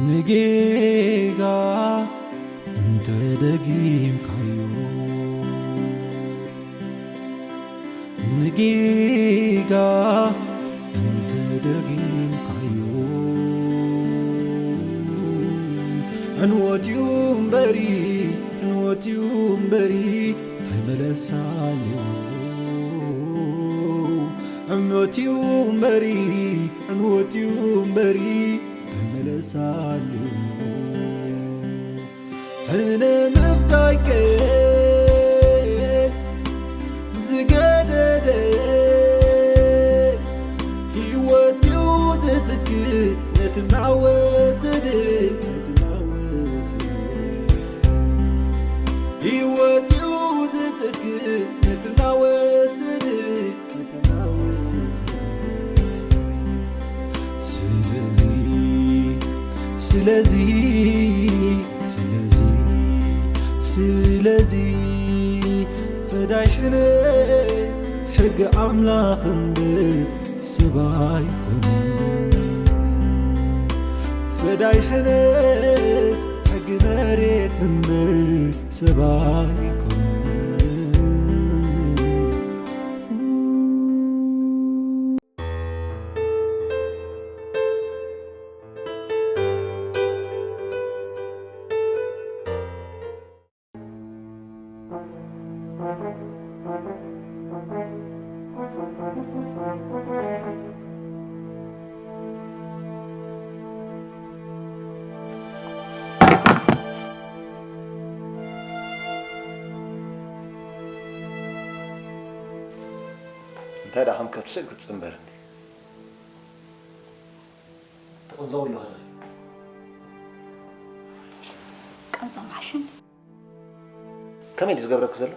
ንጌጋ እንተ ደጊምካዮ፣ ንጌጋ እንተ ደጊምካዮ፣ ዕንወት'ዩ እምበሪ፣ ዕንወት'ዩ እምበሪ፣ እንታይ መለሳ ኣለዎ? ዕንወት'ዩ እምበሪ፣ ዕንወት'ዩ እምበሪ፣ እንታይ መለሳ ኣለዎ? ሕነ ምፍዳይከ ዝገደደ፣ ህይወት'ዩ ዝትክእ ነቲ እናወሰደ፣ ነቲ እናወሰደ። ህይወት'ዩ ዝትክእ ነቲ እናወሰደ፣ ነቲ እናወሰደ። ስለዚ፣ ስለዚ፣ ስለዚ፣ ስለዚ፣ ፈዳይ ሕነ ሕጊ ኣምላኽ እምበር ሰብ ኣይኮነን። ፈዳይ ሕነስ ሕጊ መሬት እምበር ሰብ ኣይኮነን። እንታይ ደኣ ከም ከብቲ ስቕ ክትጽንበር እንዴ? ትቕንዘው ኣለኻ። ቀንዛ ማሕሽን። ከመይ ድዩ ዝገብረኪ ዘሎ?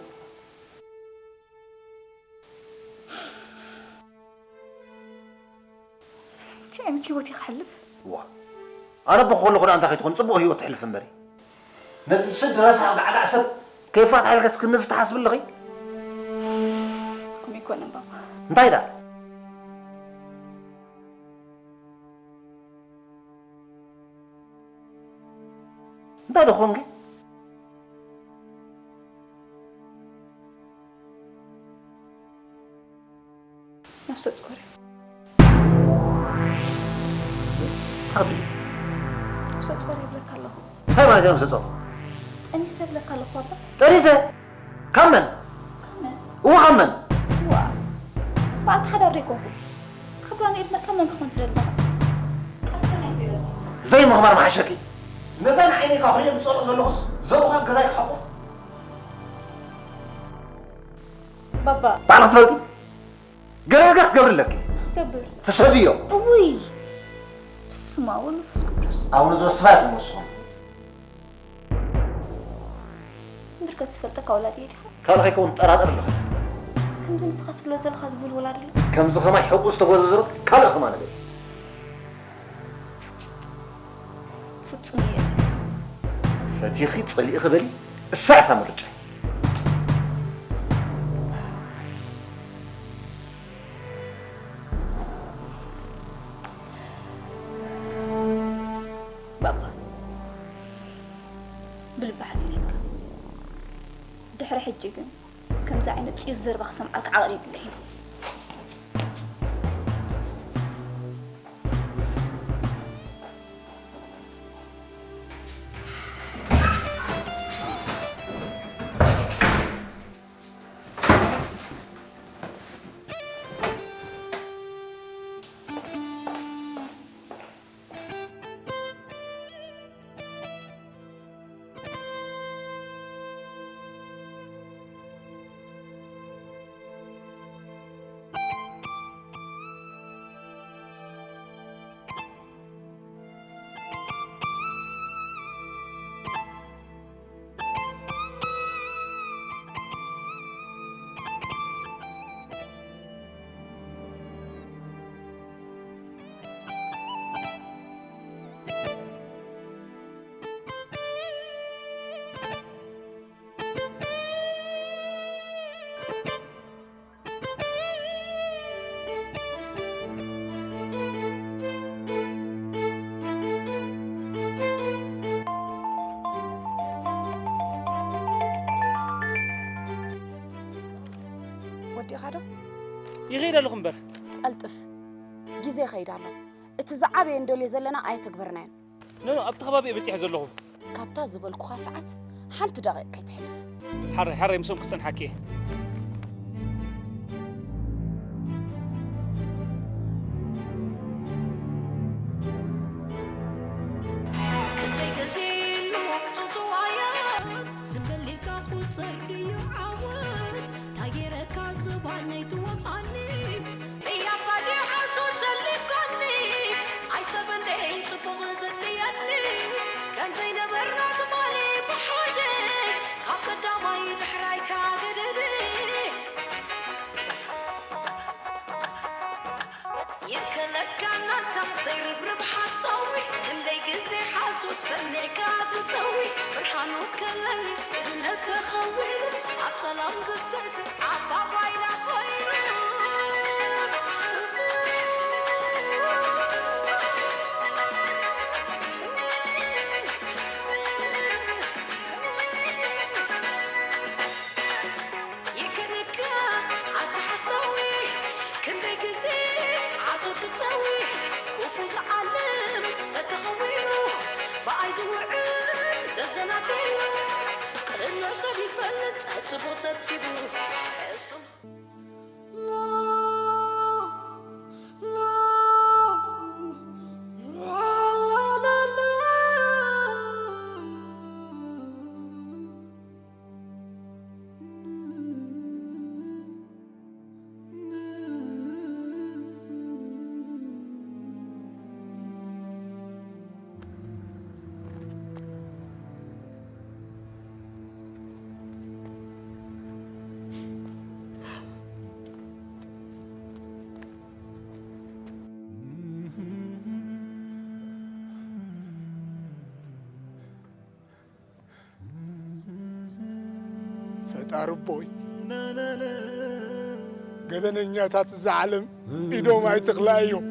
እንታይ ዓይነት ህይወት እዩ ክሕልፍ? ዋ፣ ኣነ ኣቦ ከለኹ ደኣ እንታይ ከይትኾን ጽቡቕ ህይወት ትሕልፍ እምበሪ። ነዚ ስድ ረሳሕ ጋዕጋዕ ሰብ ከይፋትሓልካ እስኪ ነዚ ትሓስቢ ኣለኺ? ከምኡ ኣይኮነን ባባ። እንታይ ደኣ? እንታይ ደኾንኪ? ነብሰ ጾር። ኣትሊ። ነብሰ ጾር ይብለካ ኣለኹ። እንታይ ማለት እዩ ነብሰ ጾር? ጠኒሰ ይብለካ ኣለኹ ባባ። ጠኒሰ? ካብ መን? ካብ መን? እወ ካብ መን? ዋ። በዓልቲ ሓዳር ዶ ኣይኮንኩ? ካብ ዳንኤል መን ካብ መን ክኾን ትደሊ? ካብ ዳንኤል ዶ ይበዝሕ? ዘይምኽባር መሓሸኪ። ነዛ ንዓይነይ ካብ ክሪኦ ዝጸልኦ ዘለኹስ ዘብኻ ገዛይ ክሓቁፍ። ባባ። ባዕልኺ ትፈልጢ? ገለ ነገር ክትገብሪ ኣለኪ። ክገብር። ትሰድዮ። እውይ። በስመ ኣብ ወወልድ ወመንፈስ ቅዱስ። ኣቡነ ዘበሰማይ ኢኹም ንስኹም። እምበር ከ ትፈልጠካ ወላዲ ዲኻ? ካልእ ከይከውን ጠራጠር ኣለኺ። ከምዚ ንስኻ ትብሎ ዘለኻ ዝብልወል ኣይደለም። ከምዚ ከማይ ሕቁ ዝተጎዘዘሮ ካልእ ከማን በሊ። ፍጹም። ፍጹም እየ። ፈቲኺ ጸሊእኺ በሊ፣ እሳ እታ ምርጫ። ባባ፣ ብልቢ ሓዚነልካ። ድሕሪ ሕጂ ግን ከምዚ ዓይነት ጽዩፍ ዘረባ ክሰምዓልካ ዓቕሊ የብለይን። ይኸይድ ኣለኹ እምበር። ቀልጥፍ፣ ግዜ ይኸይድ ኣሎ። እቲ ዝዓበየ እንደልዮ ዘለና ኣየተግበርናዮን። ኖ፣ ኖ፣ ኣብቲ ከባቢ እየ በጺሐ ዘለኹ። ካብታ ዝበልኩኻ ሰዓት ሓንቲ ደቂቕ ከይትሕልፍ። ሓራይ፣ ሓራይ፣ ምስኦም ክጸንሓኪ እየ። ክንደይ ግዜ ኢሉ ጽውጽዋያት ስምሊካ ቁጽር ድዩ ዓወት ታጌረካ ዝባነይ ትወብኣኒ እያባዲ ሓሶት ዘሊኮኒ ኣይሰበንደይ ጽቡቕ ዘድልየኒ ከም ዘይነበርና ትማሊ ብሓደ ካብ ቀዳማይ ድሕራይካ ገደደ ይከለካ ናታ ዘይርብርብ ሓሳዊ ክንደይ ግዜ ሓሶት ሰሚዕካ ትጸዊ ብርሃኑ ከለሊ ድህነት ተኸዊሉ ኣብ ጸላም ዘስዕስዕ ኣባባይላ ኮይኑ ይከነካ ኣታ ሓሳዊ ክንደይ ግዜ ዓሶ ክጸዊ ክፉ ዝዓልም ተተኸዊኑ ብኣይ ዝውዕል ዘዘናግዕ እዩ ቅንዕ ሰብ ይፈልጥ ጽቡቕ ጠብጢቡ እሱ ፈጣሪ ኣቦይ፣ ገበነኛታት እዛ ዓለም ኢዶም ኣይትኽላእዮም።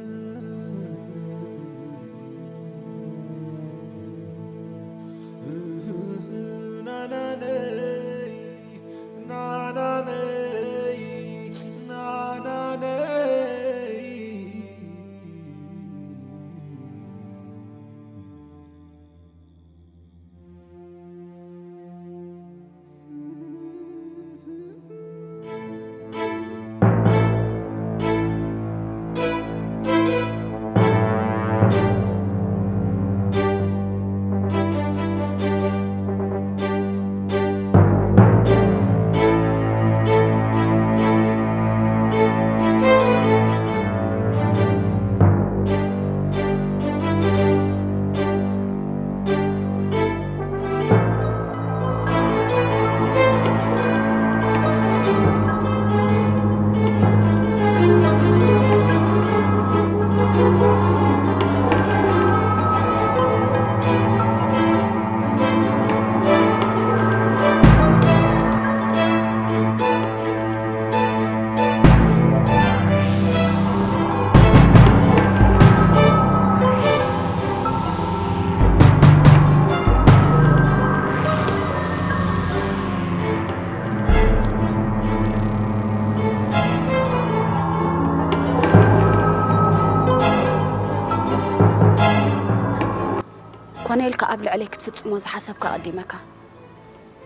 ኮነ ኢልካ ኣብ ልዕለይ ክትፍጽሞ ዝሓሰብካ ኣቐዲመካ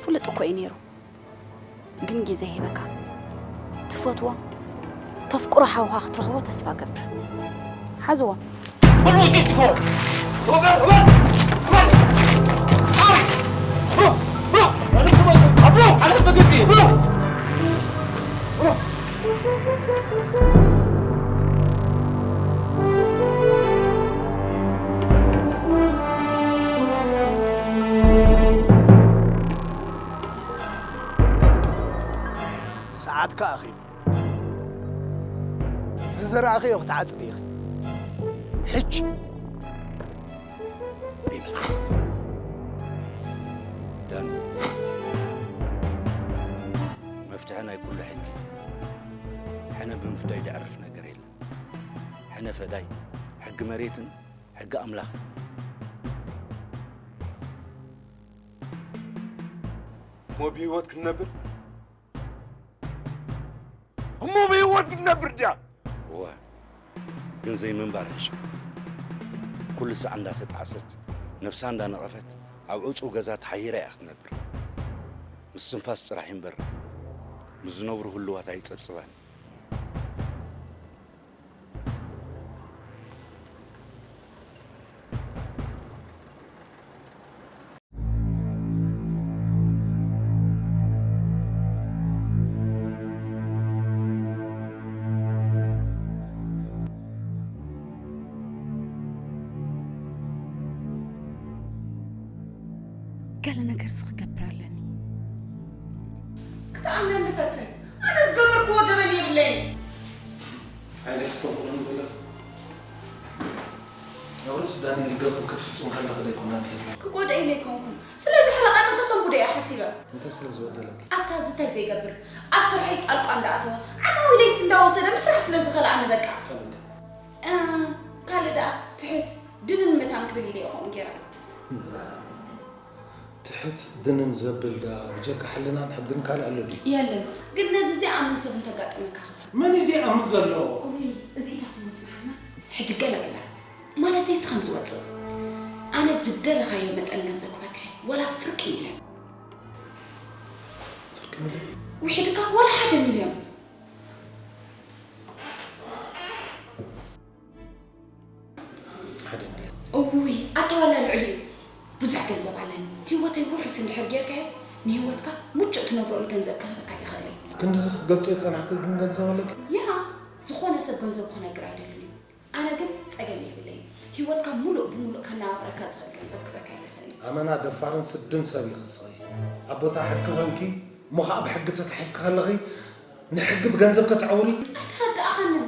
ፍሉጥ እኮ እዩ ነይሩ። ግን ግዜ ሂበካ ትፈትዎ ተፍቅሮ ሓውኻ ክትረኽቦ ተስፋ ገብር። ሓዝዎ። ሰዓትካ ኣኺሉ። ዝዘራእኽዮ ክትዓጽዲ ኢኺ። ሕጂ ቢንዓ። ዳኒ፣ መፍትሒ ናይ ኩሉ ሕጊ። ሕነ ብምፍዳይ ደዕርፍ ነገር የለን። ሕነ ፈዳይ ሕጊ መሬትን ሕጊ ኣምላኽን። እሞ ብህይወት ክትነብር እሞ ብህይወት ክትነብር ድያ? እወ፣ ግን ዘይምንባር ሕሻ። ኩሉ ሳዕ እንዳተጣዕሰት፣ ነብሳ እንዳነቐፈት፣ ኣብ ዕጹው ገዛ ተሓይራ እያ ክትነብር። ምስትንፋስ ጥራሕ እዩ እምበር፣ ምስ ዝነብሩ ህሉዋት ኣይጸብጽባን። ገለ ነገርሲ ክገብር ኣለኒ። ክትኣምነኒ ፈትን። ኣነ ዝገበርክዎ ገበን የብለይን። ሓይለ ክትኮንኩ ንብለኽ። ነውርስ ዳንኤል ገርኩ ክትፍጽም ከለኺ ደይኮና ንሕዝኒ። ክጎድእ ኢለ ኣይኮንኩን። ስለዚ ሕረቐኒ ከሰንብዶ እየ ሓሲበ። እንታይ ስለ ዝበደለኪ? ኣታ እዚ እንታይ ዘይገብር? ኣብ ስርሐይ ጣልቃ እንዳኣተወ፣ ዓማዊለይስ እንዳወሰደ ምስራሕ ስለ ዝኸልኣኒ በቃ። ካልእ? እ፣ ካልእ ደኣ ትሕት ድንን መታን ክብል ኢለ እየ ከምኡ ገይረ። ትሕት ድንን ዘብል ደኣ ብጀካ ሕልናን ሕግን ካልእ ኣሎ ድዩ? የለን። ግን ነዚ ዘይኣምን ሰብ እንተጋጠመካ ኸ? መን እዩ ዘይኣምን ዘሎ? እውይ፣ እዚኢታት መጽናሕና። ሕጂ ገለ ግበር። ማለተይስ ከም ዝወጽእ። ኣነ ዝደለኻዮ መጠን ገንዘብ ክበካ እየ። ዋላ ፍርቂ ሚልዮን። ፍርቂ ሚልዮን? ውሒድካ ዋላ ሓደ ሚልዮን። ሓደ ሚልዮን። እውይ፣ ኣታ ዋላ ልዕሊ እዩ። ብዙሕ ገንዘብ ኣለኒ። ህይወተይ ውሑስ እንድሕር ጌርካዮ፣ ንህይወትካ ምቹእ ትነብረሉ ገንዘብ ክህበካ ይኽእል እየ። ክንድዚ ክትገልጾ ዝጸናሕኩ ግን ገንዘብ ኣለኪ? ያ፣ ዝኾነ ሰብ ገንዘቡ ክነግር ኣይደልን እዩ። ኣነ ግን ጸገም የብለይን። ህይወትካ ሙሉእ ብሙሉእ ከነባብረካ ዝኽእል ገንዘብ ክህበካ ይኽእል እየ። ኣመና ደፋርን ስድን ሰብ ኢኺ ንስኺ። ኣብ ቦታ ሕጊ ኮንኪ፣ እሞ ኸኣ ብሕጊ ተታሒዝኪ ከለኺ፣ ንሕጊ ብገንዘብ ከተዕውሪ? ኣይተረዳእኻንን።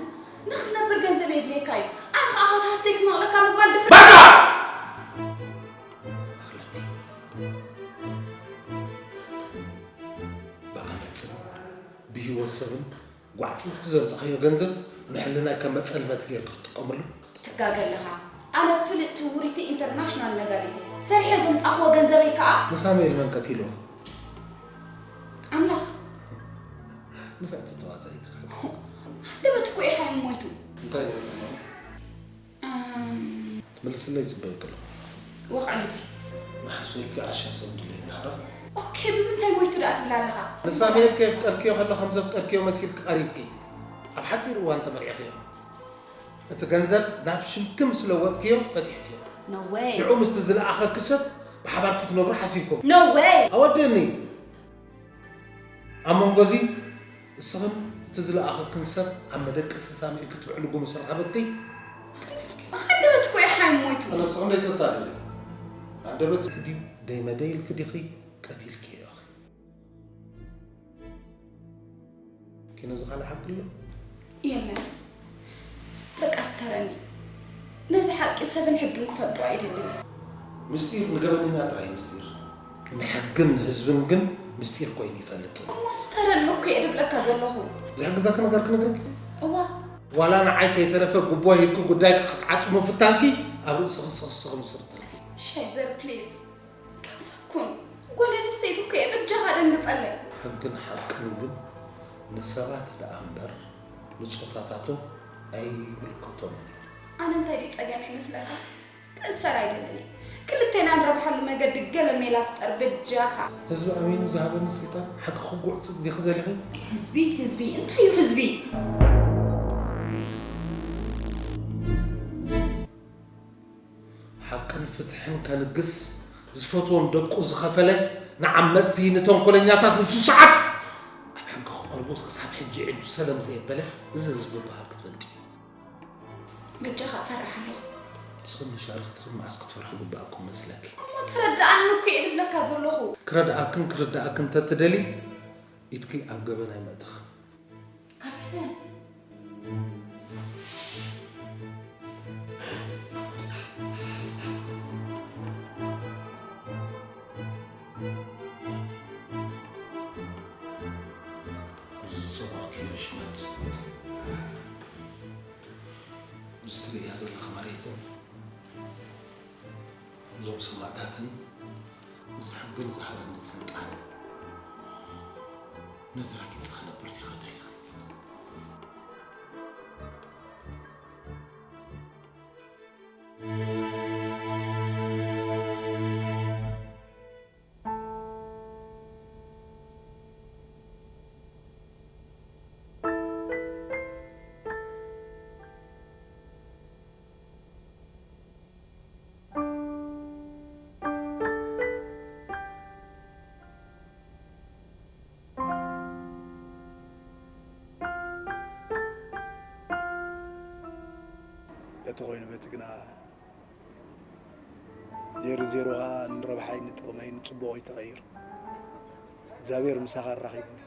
ንኽትነብር ገንዘብ የድልየካ እዩ። ኣነ ኸኣ ካብ ሃብተይ ክነቕለካ ምባል ድፍረት። በቃ! ኣኽለኪ። ብዓመጽን ብህይወት ሰብን ጓዕጺጽኪ ዘምጻእካዮ ገንዘብ ንሕልናይ ከም መጸልመቲ ጌርኪ ክትጥቀምሉ? ትጋገ ኣለኻ። ኣነ ፍልጥቲ ውሪቲ ኢንተርናሽናል ነጋዲት እየ። ሰሪሐ ዘምጻእክዎ ገንዘበይ ከኣ ንሳሙኤል መን ቀቲልዎ? ኣምላኽ። ንፍዕቲ ተዋሳኢት ኢኺ። ሃንደበት እኮ እዩ ሓይም ሞይቱ። እንታይ ነይሩ ሕማሙ? ኣም። ትምልስለይ ይጽበየኪ ኣለኹ። ወቕዒ ልቢ። ንሓስበልኪ ዓሻ ሰብ ድለ ይብላራ። ኦኬ፣ ብምንታይ ሞይቱ ደኣ ትብላ ኣለኻ? ንሳሙኤል ከየፍቀርክዮ ከሎ ከም ዘፍቀርክዮ መሲልኪ ቀሪብኪ። ኣብ ሓጺር እዋን ተመርዒኽዮ። እቲ ገንዘብ ናብ ሽምኪ ምስ ለወጥክዮ ፈቲሕክዮ። No way። ሽዑ ምስቲ ዝለኣኸኪ ሰብ ብሓባር ክትነብሩ ሓሲብኩም። No way። ኣወደኒ። ኣብ መንጎ እዚ እስኽን እቲ ዝለኣኸክን ሰብ ኣብ መደቀሲ ሳሙኤል ክትውዕልጉ ምስ ረኸበኪ ቀቲልክዮ። ሃንደበት እኮ እዩ ሓይም ሞይቱ። ነብስኺ ደይተታልሊ። ሃንደበት ድዩ ደይመደይ ኢልኪ ዲኺ ቀቲልክዮ ኢኺ። ኪኖ ዝኻለ ሓቂ ኣሎ? የለን። በቃ ስተረኒ። ነዚ ሓቂ ሰብን ሕግን ክፈልጦ ኣይደልን። ምስጢር ንገበነኛ ጥራይ ምስጢር። ንሕግን ንህዝብን ግን ምስጢር ኮይኑ ይፈልጥ። እሞ ስተረኒ እኮ እየ ድብለካ ዘለኹ። ዝሕግዘኪ ነገር ክነግረኪ? እዋ። ዋላ ንዓይ ከይተረፈ ጉቦ ሂብኪ ጉዳይኪ ክትዓጽ ምፍታንኪ ኣብ ርእስኺ ስኽስኺ ምስርትልኪ። ሻይዘር ፕሊዝ። ከም ሰብ ኩን። ጓል ኣንስተይቲ እኮ እየ፣ በጃኻ ደንግጸለይ። ሕግን ሓቅን ግን ንሰባት ደኣ እምበር ንጾታታቶም ኣይምልከቶምን እዩ። ኣነ እንታይ ድዩ ጸገመይ መስለካ? ክእሰር ኣይደልን እየ። ክልቴና ንረብሓሉ መገዲ ገለ ሜላ ፍጠር በጃኻ። ህዝቢ ኣሚኑ ዝሃበኒ ስልጣን ሓቂ ክጉዕጽጽ ዲኺ ደሊኺ? ህዝቢ፣ ህዝቢ፣ እንታይ እዩ ህዝቢ? ሓቅን ፍትሕን ከንግስ ዝፈትዎም ደቁ ዝኸፈለ ንዓመጽቲ ንተንኮለኛታት ንሱ ሰዓት ኣብ ሕጊ ክቐርቡ ክሳብ ሕጂ ኣዒንቱ ሰለም ዘየበለ እዚ ህዝቢ በሃል ክትፈልጢ። በጃኻ እፈርሕ ኣለኹ። ንስኽን ንሻርኽትኽን መዓስ ክትፈርሑ ግበኣኩም መስለኪ? እሞ ተረድኣኒ እኮ እየ ዝብለካ ዘለኹ። ክረድኣክን ክርድኣክን ተትደሊ ኢድኪ ኣብ ገበን ኣይመእተኽን። ካፒተን። ዝጸዋዕክዮ ሽመት፣ ምስ ትርእያ ዘለኺ መሬትን እዞም ሰማእታትን እዚ ሕግን ዝሃበኒ ስልጣን ነዚ ረጊጸ ክነብር ዲኻ ደሊኺ? በቲ ኮይኑ በቲ ግና ዜሮ ዜሮ ኸዓ ንረብሓይ ንጥቕመይ ንፅቡቕ ይተቐይር። እግዚኣብሔር ምሳኻ ኣራኺብኒ።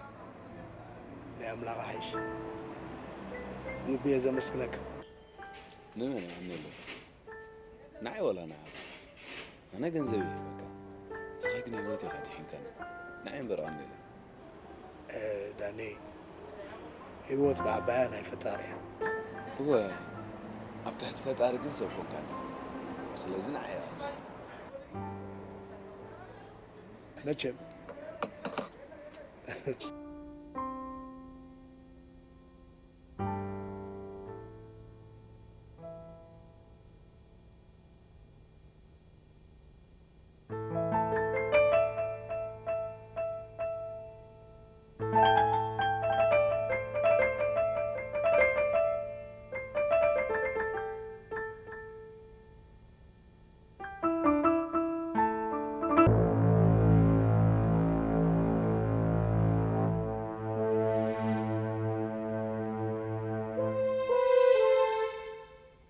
ናይ ኣምላኽ ሓይሽ። ንብየ ዘመስግነካ። ንመን ኣምነሉ? ንዓይ ወላ ንዓኻ? ኣነ ገንዘብ እየ ሂበካ። ንስኻ ግን ህይወት ኢኻ ድሒንካኒ። ንዓይ እምበር ኣምነሉ። እ፣ ዳኒ፣ ህይወት ብዓባያ ናይ ፈጣሪ እያ። እወ፣ ኣብ ትሕቲ ፈጣሪ ግን ሰብ ኮንካ ኣለኻ። ስለዚ ንዓይ እያ። መቸም።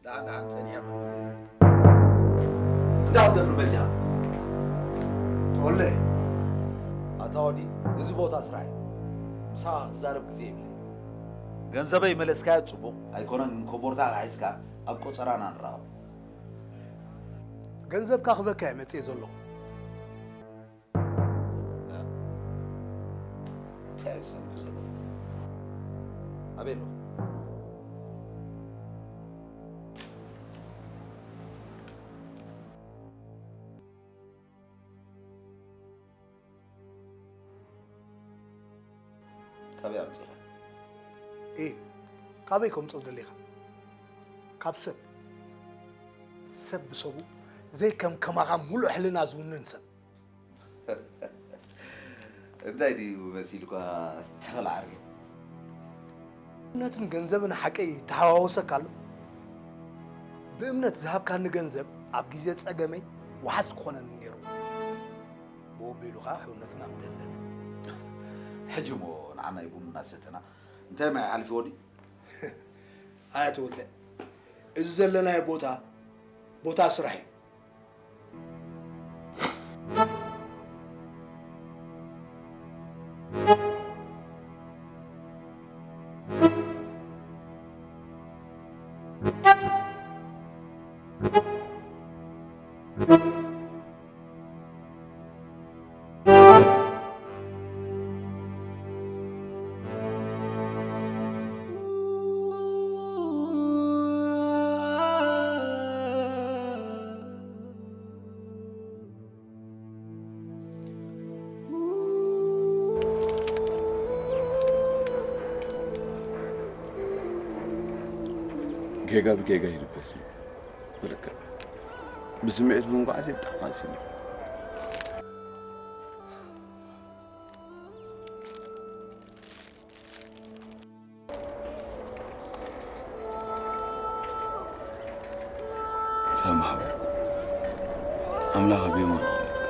ደሓን ደሓን ጸኒሐ ክብል። እንታይ ክትገብር መጺኻ? ተወለ። ኣታ ወዲ፣ እዚ ቦታ ስራሕ እዩ። ምሳኻ ክዛረብ ግዜ የብለይ። ገንዘበይ መለስካዮ ጽቡቕ። ኣይኮነን፣ ኮቦርታ ሒዝካ ኣብ ቆጸራና ንራኸብ። ገንዘብካ ክበካ እየ መጽየ ዘለኹ። እንታይ ዝሰምዕ ዘሎ? ኣበይ ኣለኹ? ካበይ ኣምጺኻ? ኤ፣ ካበይ ከምጾ ደሊኻ? ካብ ሰብ። ሰብ ብሰቡ ዘይከም ከማኻ ሙሉእ ሕልና ዝውንን ሰብ። እንታይ ድዩ መሲልኳ ተኽለ ዓርኪ? እምነትን ገንዘብን ሓቀይ ተሓዋወሰካ ኣሎ? ብእምነት ዝሃብካኒ ገንዘብ ኣብ ግዜ ጸገመይ ዋሕስ ክኾነኒ ነይሩ። ብኡ ኣቢሉ ኸዓ ሕውነትና ምደለለ። ሕጂ እሞ ንዓና ቡን እናሰተና እንታይ ማይ ሓልፊ ወዲ? ኣያ ተወልደ፣ እዚ ዘለናዮ ቦታ፣ ቦታ ስራሕ እዩ። ጌጋ ብጌጋ ይልበስ እዩ። ብልክዕ ብስምዒት ብምጉዓዝ እዩ ብጣዕሚ ኣዝዩ። ፋም ሓወይ፣ ኣምላኽ ኣብ የማኑ ኣቐመጥካ።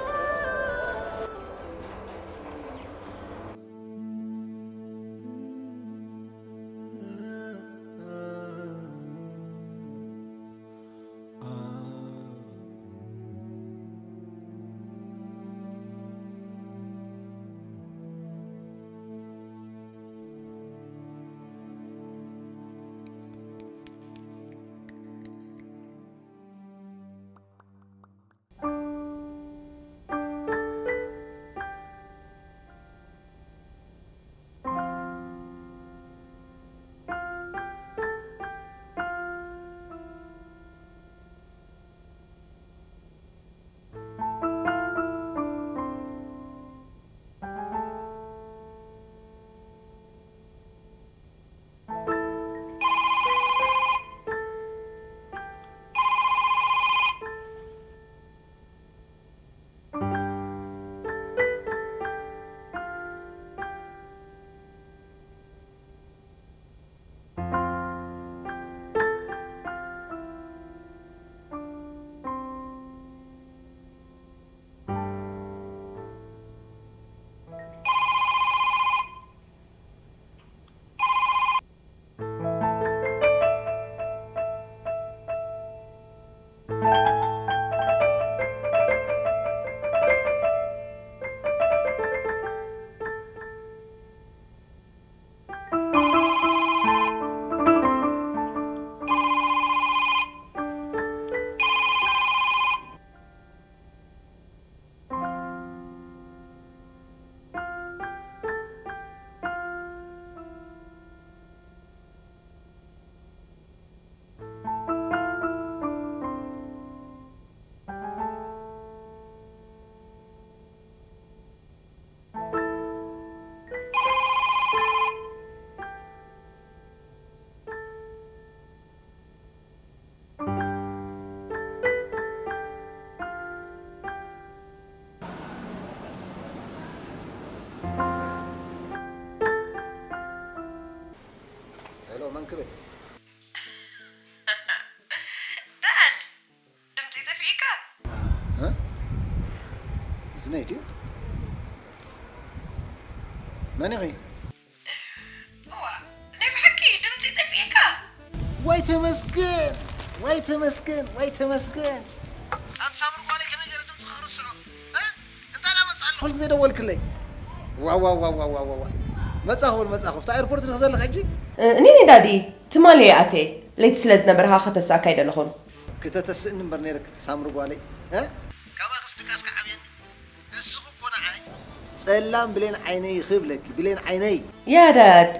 ሄሎ፣ መን ክብል? ዳድ፣ ድምፂ ጠፊእካ? እ? ዝነይ ድዩ? መን ኢኺ? እዋ፣ ናይ ብሓቂ ድምፂ ጠፊእካ? ዋይ ተመስገን፣ ዋይ ተመስገን፣ ዋይ ተመስገን። ኣንሳብር ጓለይ ከመይ ገይረ ድምፂ ክርስዖ? እ? እንታይ ዳ መፅኣ ኣለኹ? ኩሉ ግዜ ደወልክለይ። ዋ፣ ዋ፣ ዋ። መፃኹ በል፣ መፃኹ። ኣብታ ኤርፖርት ዲኺ ዘለኺ ሕጂ? እኔ ነኝ ዳዲ፣ ትማሊ እየ ኣትየ። ለይቲ ስለ ዝነበርካ ከተስእካ ኣይደለኹን። ክተተስእኒ እምበር ነይረኪ ሳምሪ ጓለይ። እ? ካባኽስ ድቃስ ክዓብየኒ። እስኺ እኮ ንዓይ ጸላም ብሌን ዓይነይ ኢኺ እብለኪ፣ ብሌን ዓይነይ። ያ ዳድ፣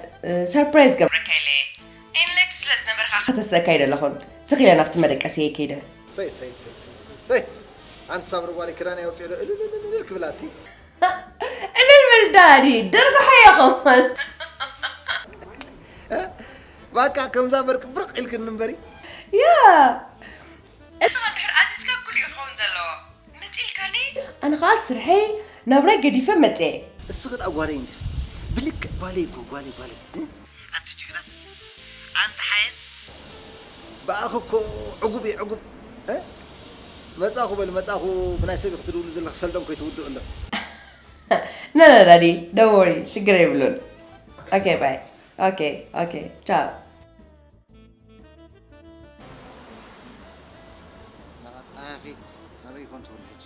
ሰርፕራይዝ ገብረካ ኢለ እየ። እኔ ለይቲ ስለ ዝነበርካ ከተስእካ ኣይደለኹን። ትኽ ኢለ ናብቲ መደቀሲ እየ ከይደ። ሰይ፣ ሰይ፣ ሰይ፣ ሰይ፣ ሰይ፣ ሰይ። ኣንቲ ሳምሪ ጓለይ ክዳነይ ኣውፅኤ ዶ እልል እልል እልል ክብል ኣቲ። ዕልል በል ዳዲ፣ ደርጉሓዮ ኸማን። ባካ ከምዛ በርቂ ብርቕ ኢልክኒ እምበሪ። ያ እስኻ እንድሕር ኣዚዝካ ኩሉ እዩ ክኸውን ዘለዎ። መጺእልካኒ? ኣነ ኸኣ ስርሐይ ናብራይ ገዲፈ መጽየ። እስኺ ደኣ ጓለይ እንዲኺ። ብልክዕ ጓለይ እኮ ጓለይ ጓለይ። እ? ኣንቲ ጅግና። ኣንቲ ሓየት። ብኣኺ እኮ ዕጉብ እየ ዕጉብ። እ? መጻኹ በሊ መጻኹ ብናይ ሰብ ኢኺ ትድውሊ ዘለኺ ሰልዶን ኮይትውድኡ ኣሎ። No, no, daddy, don't worry, ሽግር የብሉን። Okay, bye. Okay, okay, ciao. ነቐጣፊት ኣበይ ኮን ትውል ሕጂ?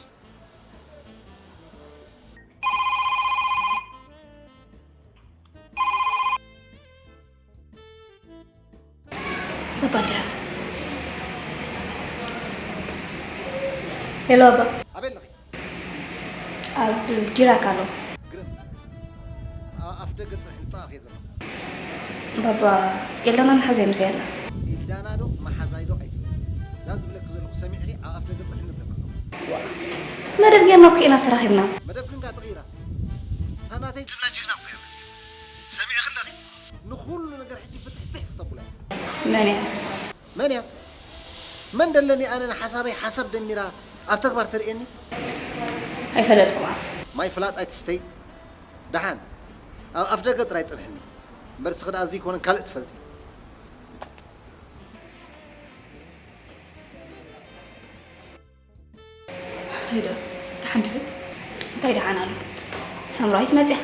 ባባ እንዲራ። ሄሎ ኣባ። ኣበይ ኣለኺ? ኣብ ዲራክ ኣለኹ። ግርም። ኣፍ ደገ ጽንሒ ምጻእ ከይ ዘለኹ። ባባ፣ ኤልዳና መሓዛይ ምሳይ ኣላ። ኢልዳና ዶ መሓዛይ ዶ ኣይትበል። እዛ ዝብለኪ ዘለኹ ሰሚዕኺ ኣብ ኣፍ ደገ ጽንሒ ንብለኪ ኣለኹ። መደብ ጌርና እኮ ኢና ተራኺብና። መደብ ክንካ ተቐይራ። እታ ናተይ ዝብላ ጅግና እኮ እያ መጺኣ። ሰሚዕኺ ኣለኺ። ንኹሉ ነገር ሕጂ ፍትሕትሕ ክተብሎ እያ። መን እያ? መን እያ? መን ደለኒ ኣነ ንሓሳበይ ሓሳብ ደሚራ ኣብ ተግባር ተርእየኒ? ኣይፈለጥኩዋ። ማይ ፍላጥ ኣይትስተይ። ደሓን ኣብ ኣፍ ደገ ጥራይ ጽንሕኒ። እምበር እስኺ ደኣ እዚ ኣይኮነን ካልእ ትፈልጢ። እንታይ ደኣ ደሓን ዲኺ? እንታይ ደሓን ኣሎ? ሳምራዊት መጽያ።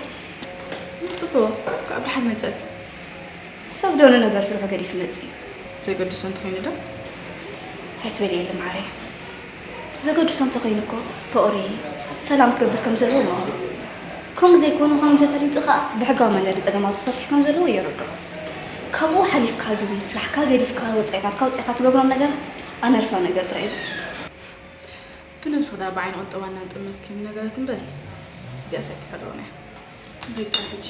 ጽቡቕ፣ ካብ ደሓን መጸት። ሰብ ዶ ንነገር ስርሑ ገዲፉ ይመጽእ እዩ? ዘገድሶ እንተኾይኑ ዶ? ኣይትበልየሉ ማዓረይ። ዘገድሶ እንተኾይኑ እኮ ፍቕሪ፣ ሰላም ክገብር ከም ዘለዎ ይመኽሮ። ከምኡ ዘይኮነ ምዃኑ እንተፈሊጡ ከኣ ብሕጋዊ መንገዲ ጸገማቱ ክፈትሕ ከም ዘለዎ የረድኦ። ካብኡ ሓሊፍካ ግን ስራሕካ ገዲፍካ ወጻኢታትካ ኣውጺእካ ትገብሮም ነገራት ኣነርፋ ነገር ጥራይ እዩ ዝኸውን። ብነብስኺ ደኣ ብዓይኒ ቁጠባ እናጠመትኪ እዮም ነገራት እምበር እዚኣስ ኣይትሕረቕን እያ። ንኸይድ ጥራሕ ሕጂ።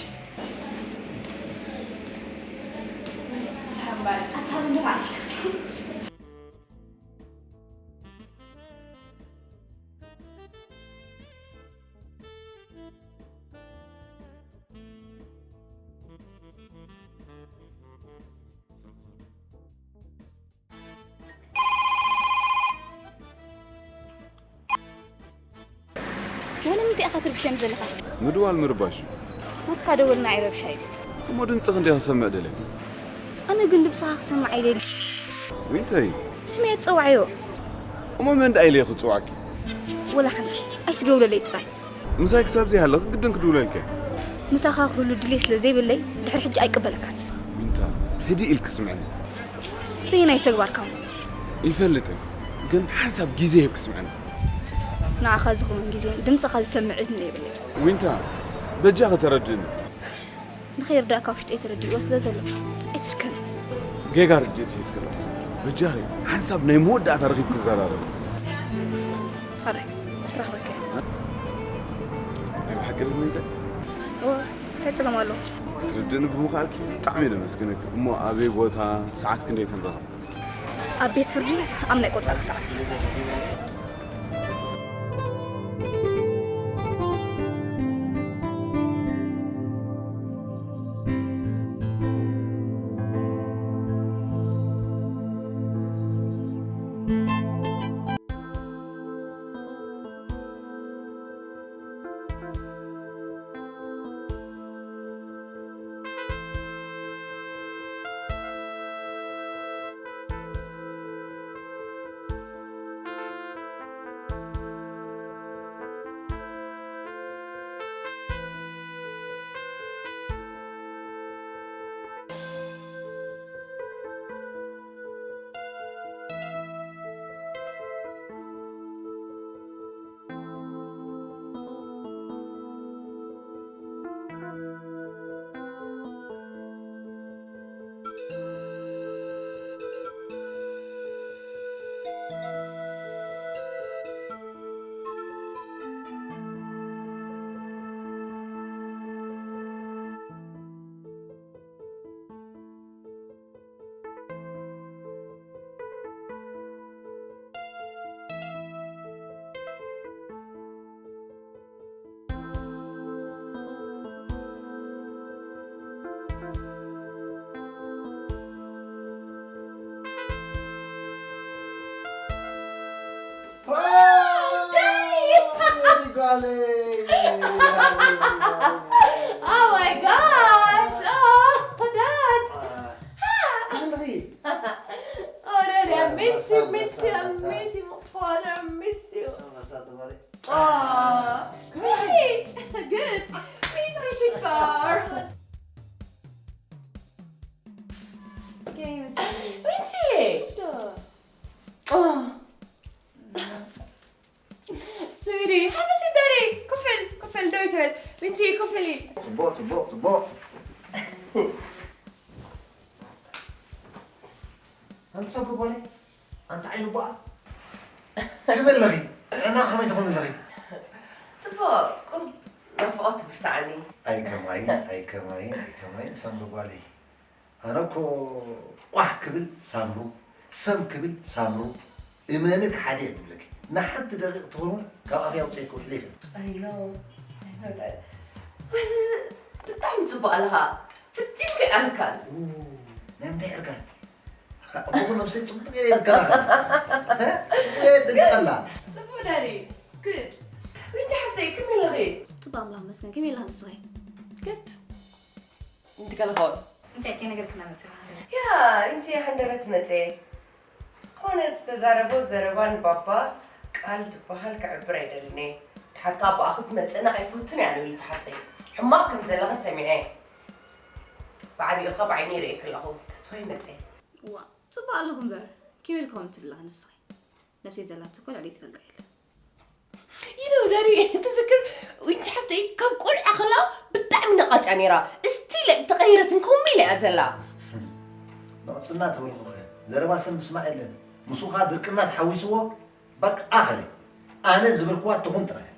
ወ ንምንታይ ኢኻ ትርብሸኒ ዘለኻ? ምድዋል ምርባሽ እዩ። ናትካ ደወል ናይ ረብሻ እዩ። እሞ ድምፅኺ እንድየ ክሰምዕ ደልየ። ኣነ ግን ድምፅኻ ክሰምዕ ኣይደልይ። ዊንተይ። ስመይ ትፀውዓዮ። እሞ መን ደኣ ኢለ ክፅውዓኪ? ወላ ሓንቲ ኣይትደውለለይ ጥራይ። ምሳይ ክሳብ ዘይሃለኺ ግድን ክድውለልኪ እየ። ምሳኻ ክህሉ ድሌት ስለ ዘይብለይ ድሕሪ ሕጂ ኣይቅበለካን እየ። ዊንታ ህድእ ኢልኪ ስምዕኒ። በየናይ ተግባርካ እሞ? ይፈልጥ እየ። ግን ሓንሳብ ግዜ ይህብ ክስምዐኒ። ንዓኻ ዝኸውን ግዜ ድምፅኻ ዝሰምዕ እዝኒ የብለይ። ዊንታ፣ በጃኺ ተረድእኒ። ንኸይርዳእ ካብ ውሽጠይ ተረዲእዎ ስለ ዘሎ ኣይትድከም። ጌጋ ርድኢት ሒዝክላ። በጃኺ ሓንሳብ ናይ መወዳእታ ረኺብ ክዘራረብ። ሕራይ ክረኽበካ እየ። ናይ ብሓቂ ዶ ዊንታ? እወ፣ እንታይ ጸገም ኣለዎ? ክትርድእኒ ብምኽኣልኪ ብጣዕሚ እየ ዘመስግነኪ። እሞ ኣበይ ቦታ፣ ሰዓት ክንደይ ክንራኸብ? ኣብ ቤት ፍርዲ ኣብ ናይ ቆጸራ ሰዓት። Oh my gosh! Oh, Dad! Oh, Daddy, I miss you, miss you, I miss you, my father, I miss you. Oh, hey, good. Miss you, Shikar. Wait, oh. ስዊዲ፣ ሃበሲ ደሪ፣ ኮፍ በል፣ ኮፍ በል፣ ደው ይትበል። ዊንቲ፣ ኮፍ በሊ። ጽቡቕ፣ ጽቡቕ፣ ጽቡቕ። ኣንቲ ሳምሪ ጓለይ፣ ኣንቲ ዓይኒ ጓኣ። ከመይ ኣለኺ? ጥዕና ከመይ ትኾኒ ኣለኺ? ጽቡቕ፣ ቁሩብ ናፍቖት ትብርትዓኒ። ኣይ ከማይ፣ ኣይ ከማይ፣ ኣይ ከማይ፣ ሳምሪ ጓለይ። ኣነ እኮ ቋሕ ክብል ሳምሩ፣ ሰም ክብል ሳምሩ፣ እመኒ ክሓደ እየ ዝብለኪ። ንሓንቲ ደቂቕ ትኹርምር ካብ ኣፍያ ኣውፅኤ ክውሕል ይኽእል። ኣይ ኖ፣ ኣይ ኖ ዳድ። ወል፣ ብጣዕሚ ፅቡቕ ኣለኻ። ፍፂምካ ኣርካን። ኡ፣ ናይ ምንታይ ኣርካን? እሞ ነብሰይ ፅቡቕ ገይረ እየ ዝከላኸል። እ? ፅቡቕ እየ ዝጥንቀቐላ። ፅቡቕ ዳዲ። ግድ። ዊንቲ ሓፍተይ፣ ከመይ ኣለኺ? ፅቡቕ ኣምላኽ ይመስገን። ከመይ ኣለኻ ንስኺ? ግድ። እንዲ ከለኸው እንታይ ከይ ነገር ክና መጽእ ማለት ያ። ኢንቲ ሃንደበት መጸ ዝኾነ ዝተዛረቦ ዘረባ ንባባ ቃል ዝበሃል ክዕብር ኣይደልን እየ። ድሓር ከኣ ብኣኺ ዝመጽእ ንዓይ ኣይፈቱን እየ ኣነ ዊንቲ ሓፍተይ። ሕማቕ ከም ዘለኺ ሰሚዐ። ብዓቢኡኻ ብዓይነይ ርእየኪ ኣለኹ። ተስፋ ይመጸ። እዋ ጽቡቕ ኣለኹ እምበር ከመይ ኢልክዎም ትብሊ ኣለኺ ንስኺ? ነብሰይ ዘላቶ እኮ ልዕለይ ዝፈልጣ የለን። You know daddy ትዝክር ዊንቲ ሓፍተይ ካብ ቆልዓ ከላ ብጣዕሚ ነቓጽያ ነይራ። Still ኣይተቐየረትን ከምኡ ኢላ እያ ዘላ። ነቕጽና ተበልኩኺ ዘረባ ሰብ ምስማዕ የለን። ምስኡ ኸኣ ድርቅና ተሓዊስዎ በቃ ኣኸለ። ኣነ ዝበልክዋ ትኹን ጥራይ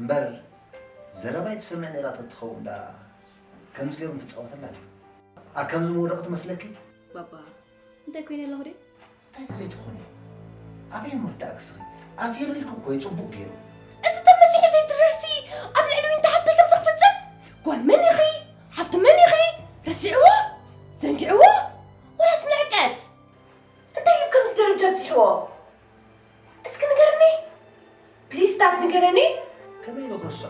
እምበር ዘረባይ ትሰምዕ ነይራ ተትኸውን ደኣ ከምዚ ገይሩ ምተጻወተላ ድዩ? ኣብ ከምዚ ምወደቑ ትመስለኪ? ባባ እንታይ ኮይነ ኣለኹ ድየ? እንታይ ዘይትኾኒ? ኣበይ ምርዳእ ክስኺ? ኣዝየልልኪ እኮ እዩ ጽቡቕ ገይሩ። እዚ ተመሲሑ ዘይድረርሲ ኣብ ልዕሊ ዊንታ ሓፍተይ ከምዚ ክፍጽም? ጓል መን ኢኺ? ሓፍቲ መን ኢኺ? ረሲዕዎ? ዘንጊዕዎ? ወላስ ንዕቀት? እንታይ እዩ ከምዚ ደረጃ ኣብጺሕዎ? እስኪ ንገርኒ። ፕሊስ ዳድ ንገረኒ። ከመይ ኢሉ ክርስዖ?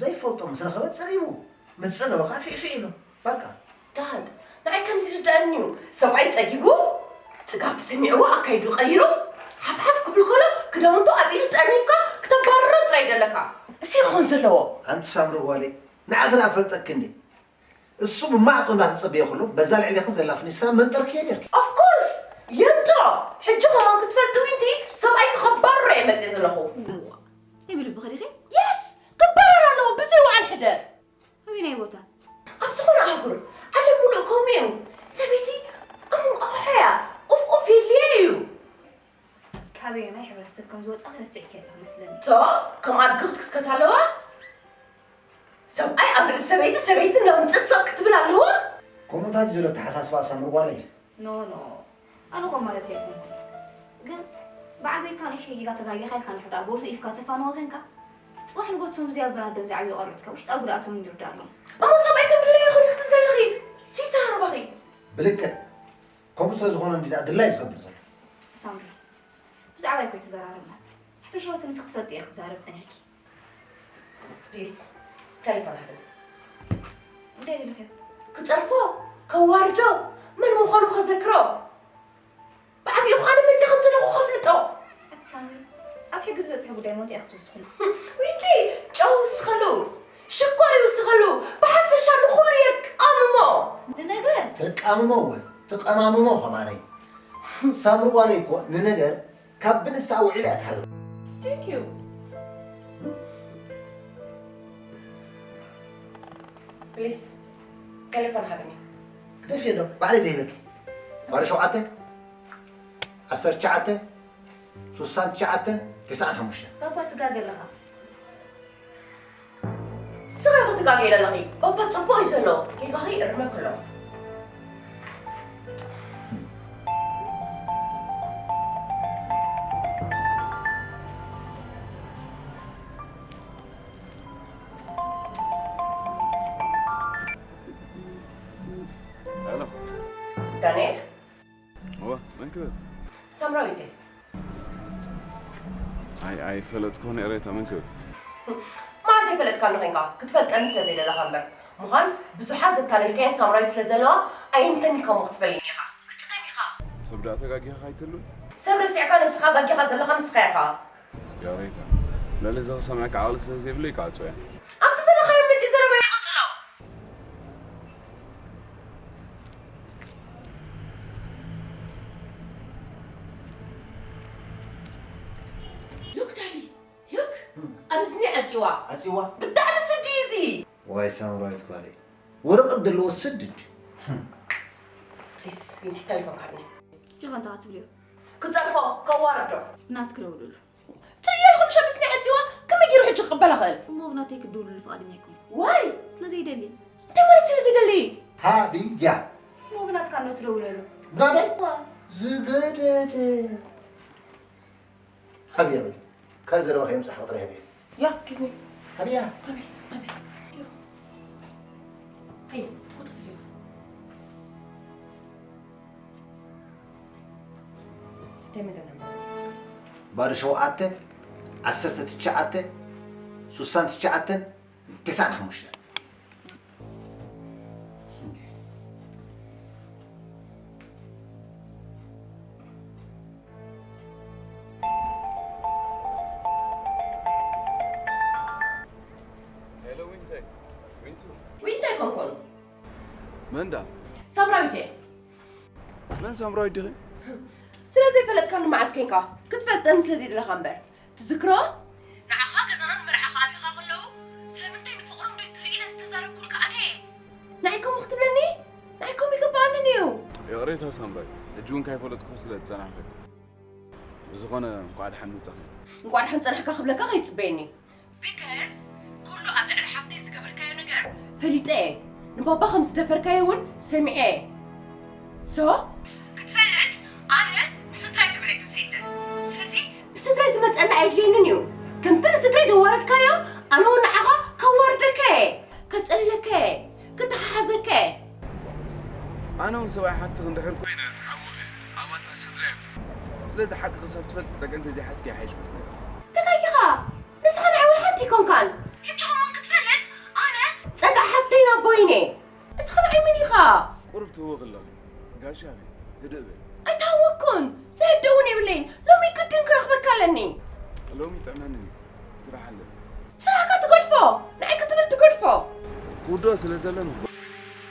ዘይፈልጦ ምስ ረኸበ ጸጊቡ፣ ምስ ጸገበ ኸኣ ፊዕፊዕ ኢሉ። በቃ። ዳድ፣ ንዓይ ከም ዝርድኣኒ እዩ። ሰብኣይ ጸጊቡ፣ ጽጋብ ተሰሚዕዎ ኣካይድኡ ቀይሩ፣ ሓፍ ሓፍ ክብል ከሎ ክዳውንቱ ኣብ ኢዱ ጠርኒፍካ ክተባርሮ ጥራይ ደለካ። እዚ ክኾን ዘለዎ። ኣንቲ ሳምሪ ጓለይ፣ ንዓኺ ደኣ ፈልጠኪ እንዴ? እሱ ብማዕጾ እንዳተጸበየ ከሎ በዛ ልዕሌኺ ዘላ ፍኒስትራ መንጠርክዮ ኔርኪ። Of course! የንጥሮ! ሕጂ ከማን ክትፈልጢ ዊንቲ እየ ዘለኹ። እዋ፣ ይብልብኺ ዲኺ? የስ ክበረር ኣለዎ ብዘይ ውዓል ሕደር። ኣበየናይ ቦታ? ኣብ ዝኾነ ኣህጉር ዓለም ሙሉእ ከምኡ እዩ። ሰበይቲ ኣብ እንቋቑሖ እያ። ኡፍ ኡፍ የድልያ እዩ። ካበየናይ ሕብረተሰብ ከም ዝወፃ ክረስዕኪ ኣለኹ መስለኒ። ሶ ከም ኣድጊ ክትክትከት ኣለዋ። ሰብኣይ ኣብ ርእሲ ሰበይቲ ሰበይቲ እንዳምፅእ ሰቕ ክትብል ኣለዋ። ከምኡታት ዘሎ ተሓሳስባ ሳምሪ ጓለይ። ኖ ኖ ኣነ ኾ ማለት ኣይኮንኩ ግን ብዓበይትካ ንእሽተይ ጌጋ ተጋጊኻ ኢልካ ንሕዳ ጎርዞ ኢፍካ ተፋንዎ ኸንካ ፅባሕ ንጎቶም እዚኣ ብናደን ዝዓብዩ ቆልዑትካ ውሽጣዊ ጉድኣቶም ይርዳሎም። እሞ ሰብኣይ ከም ድለያ ይኹን ክትም ዘለኺ ሲሰራርባኺ ብልክዕ ከምኡ ስለ ዝኾነ እንዲና ድላይ ዝገብር ዘሎ። ሳምሪ ብዛዕባ ይኮ ተዘራረብና። ሕፈሻዊ ትንስ ክትፈልጥ እየ ክትዛረብ ጸኒሕኪ። ፕሊስ ተሌፎን ሃበኒ። እንታይ ደለኺ? ክጸርፎ ከዋርዶ መን ምዃኑ ከዘክሮ ብዓብኡ ኸዓነ መን ከም ዘለኹ ከፍልጦ። ኣቲ ሳምሪ ኣብ ሕጊ ዝበጽሐ ጉዳይ ሞት እያ ክትውስኹ። ዊንቲ ጨው ይውስኸሉ፣ ሽኮር ይውስኸሉ፣ ብሓፈሻ ንኹሉ የቃምሞ። ንነገር ተቃምሞ ወይ ትቀማምሞ ከማነይ ሳምሪ ጓለይ እኮ ንነገር ካብ ብንስታ ውዒላ እያ ትሓድሮ። Thank you። ፕሊስ ተሌፎን ሃብኒ። ግደፍዮ ዶ ባዕለይ ዘይህበኪ ባለ ሸውዓተ ዓሰርተ ትሽዓተ ሱሳን ትሽዓተን ተስዓን ሓሙሽተን። ባባ ጽጋገ ኣለኻ። ስኻ ክትጋገ ኣለኺ። ባባ ጽቡቕ እዩ ዘሎ። ጌጋኺ እርመክሎ። ሄሎ ዳንኤል እወ መን ክብል ሳምራዊት እየ። ኣይ ኣይፈለጥኩን ኤረታ መን ክብል መዓዝ ኣይፈለጥካኒ ኮይንካ ክትፈልጠኒ ስለ ዘይደለኻ እምበር ምዃን ብዙሓት ዘታለልካየን ሳምራዊት ስለ ዘለዋ ኣየንተን ኢልካ እሞ ክትፈልኒ ኢኻ ክትጸም ኢኻ። ሰብ ደኣ ተጋጊኻ ኣይትህሉን ሰብ ረሲዕካ ነብስኻ ጋጊኻ ዘለኻ ንስኻ ኢኻ። ያሬታ ልዕሊ እዚ ክሰምዐካ ዓቕሊ ስለ ዘይብለይ ክዓጽዎ እየ ኣብቲ ዘለኻዮ መጺእ ዘረባይ ይቕጽሎ። ሉክ ዳዲ ሉክ ኣብ እዝኒ ዓጺዋ ዓጺዋ ብጣዕሚ ስዲ እዩ እዚ። ዋይ ሳምራዊት ጓለይ ወረቐት ዘለዎ ስድድ ፕሊስ ዊንቲ ተሌፎን ካርኒ ጆኻ እንታይ ክትብልዮ? ክጸርፎ ከዋርዶ ብናትክ ደውልሉ። ትርእያ ኢኹም ሸሚዝኒ ዓጺዋ ከመይ ገይሩ ሕጂ ክቕበላ ኽእል? እሞ ብናተይ ክትድውልሉ ፍቓደኛ ኣይኮንኩ። ዋይ ስለ ዘይደሊ። እንታይ ማለት ስለ ዝደሊ? ሃብያ እሞ ብናትካ እንዶ ትደውለሉ። ብናተይ ዋ ዝገደደ ሃብያ በል ካልእ ዘረባ ከየምጻሕ ጥራይ ሃብያ ያ ጊቭ ሚ ሃብያ ኣቤት ኣቤት ዮ ሄይ what is you እንታይ መደብ ነበር ባዶ ሸውዓተ ዓሰርተ ትሽዓተ ሱሳን ትሽዓተን ተስዓን ሓሙሽተን ሄሎ ዊንተ ዊንቱ ዊንታ ኣይኮንኩን መንዳ ሳምራዊት እየ። መን ሳምራዊት ዲኺ ስለ ዘይፈለጥካኒ መዓስ ኮንካ ክትፈልጠኒ ስለ ዘይደለኻ እምበር ትዝክሮ ንዓኻ ገዛናን መርዓኻ ኣብኻ ከለዉ ስለምንታይ ንፍቕሮም ዶ ትርኢ ኢለ ዝተዛረብኩልካ ኣነ እየ ንዓይ ከምኡ ክትብለኒ ንዓይ ከምኡ ይግብኣኒ ነይሩ ይቕሬታ ሳምራዊት ሕጂ እውን ካይፈለጥኩ ስለ ዝጸናሕኩ ብዝኾነ እንኳዕ ደሓን መጻኺ እንኳዕ ደሓን ጸናሕካ ክብለካ ከይጽበየኒ ቢካዝ ኩሉ ኣብ ልዕሊ ሓፍተይ ዝገበርካዮ ነገር ፈሊጠ እየ ንባባ ከም ዝደፈርካዮ እውን ሰሚዐ እየ ሶ ክትፈልጥ ኣነ ንስድራይ ክብል ኣይተሰይደ ስለዚ ብስድራይ ዝመፀና ኣየድልየንን እዩ ከምቲ ንስድራይ ደዋረድካዮ ኣነ እውን ንዓኻ ከዋርደካ እየ ከፀልለካ እየ ክተሓሓዘካ እየ ኣነ እውን ሰብኣይ ሓፍትኽ እንድሕር ኮይነ ሓውኺ ኣባልና ስድራ እዮም ስለዚ ሓቂ ክሳብ ትፈልጥ ፀገም ተዘይሓዝኪ ይሓይሽ መስለኒ ተጋጊኻ ንስኻ ንዓይ እውን ሓንቲ ኣይኮንካን ሕጂ ከማን ክትፈልጥ ኣነ ፀጋዕ ሓፍተይ ናቦይነ እስኻ ንዓይ መን ኢኻ ቁሩብ ትህወኽ ኣለኺ ጋሻኺ ህድእ በይ ኣይተሃወኩን ዝህደውን የብለይን ሎሚ ግድን ክረኽበካ ኣለኒ ሎሚ ጥዕመኒ ስራሕ ኣለኒ ስራሕካ ትገድፎ ንዓይ ክትብል ትገድፎ ክውድኦ ስለ ዘለኒ ክገድፎ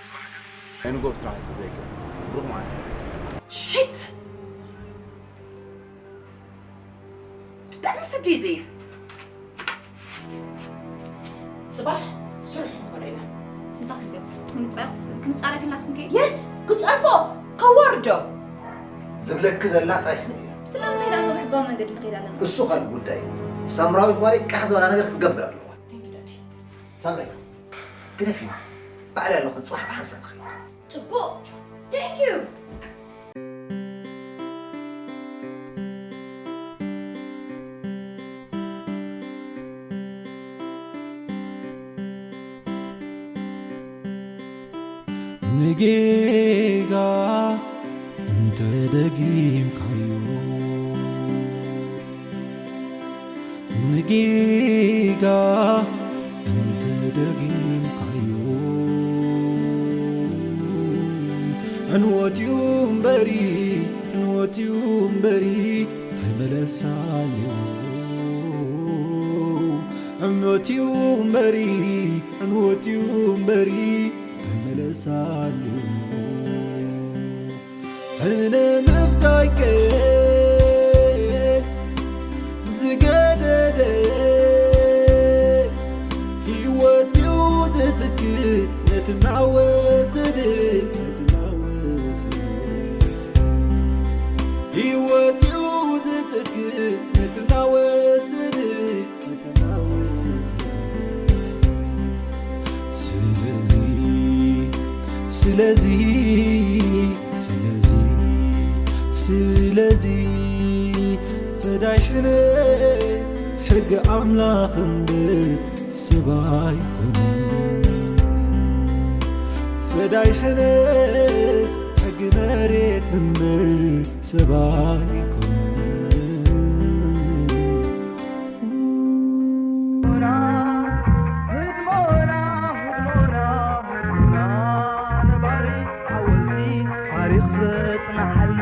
ጽባሕ ግን ናይ ንጎ ብስራሕ ክጽበየካ ብሩኽ መዓልቲ ሽት ብጣዕሚ ሰዲ እዩ። ጽባሕ ስርሑ ክንኮነ ኢና። እንታይ ክንገብር? ክንቆያ ክንጻረፍ ኢልና ስም ከይድ? የስ፣ ክጸርፎ፣ ከዋርዶ። ዝብለኪ ዘላ ጥራይ ስምዒ። ስለምንታይ ደኣ ብሕጋዊ መንገዲ ንኸይድ ኣለና? እሱ ካልእ ጉዳይ እዩ። ሳምራዊት ጓለይ ቃሕ ዝበላ ነገር ክትገብር ኣለዋ። Thank you, Daddy። ሳምራይ፣ ግደፊ። ባዕለይ ኣለኹ፣ ጽባሕ ብሓንሳብ ትኸይድ። ጽቡቕ። Thank you። ንጌጋ እንተ ደጊምካዮ፣ ንጌጋ እንተ ደጊምካዮ፣ ዕንወት'ዩ እምበሪ፣ ዕንወት'ዩ እምበሪ፣ እንታይ መለሳ ኣለዎ? ዕንወት'ዩ እምበሪ፣ ዕንወት'ዩ እምበሪ፣ እንታይ መለሳ ኣለዎ? ሕነ ምፍዳይከ ዝገደደ፣ ህይወት'ዩ ዝትክእ ነቲ እናወሰደ፣ ነቲ እናወሰደ። ህይወት'ዩ ዝትክእ ነቲ እናወሰደ፣ ነቲ እናወሰደ። ስለዚ፣ ስለዚ፣ ስለዚ፣ ስለዚ፣ ፈዳይ ሕነ ሕጊ ኣምላኽ እምበር ሰብ ኣይኮነን። ፈዳይ ሕነስ ሕጊ መሬት እምበር ሰብ ኣይኮነን። ህድሞና፣ ህድሞና፣ ህድሞና፣ ህድሞና ነባሪ ሓወልቲ ታሪኽ ዘጽንሓልና።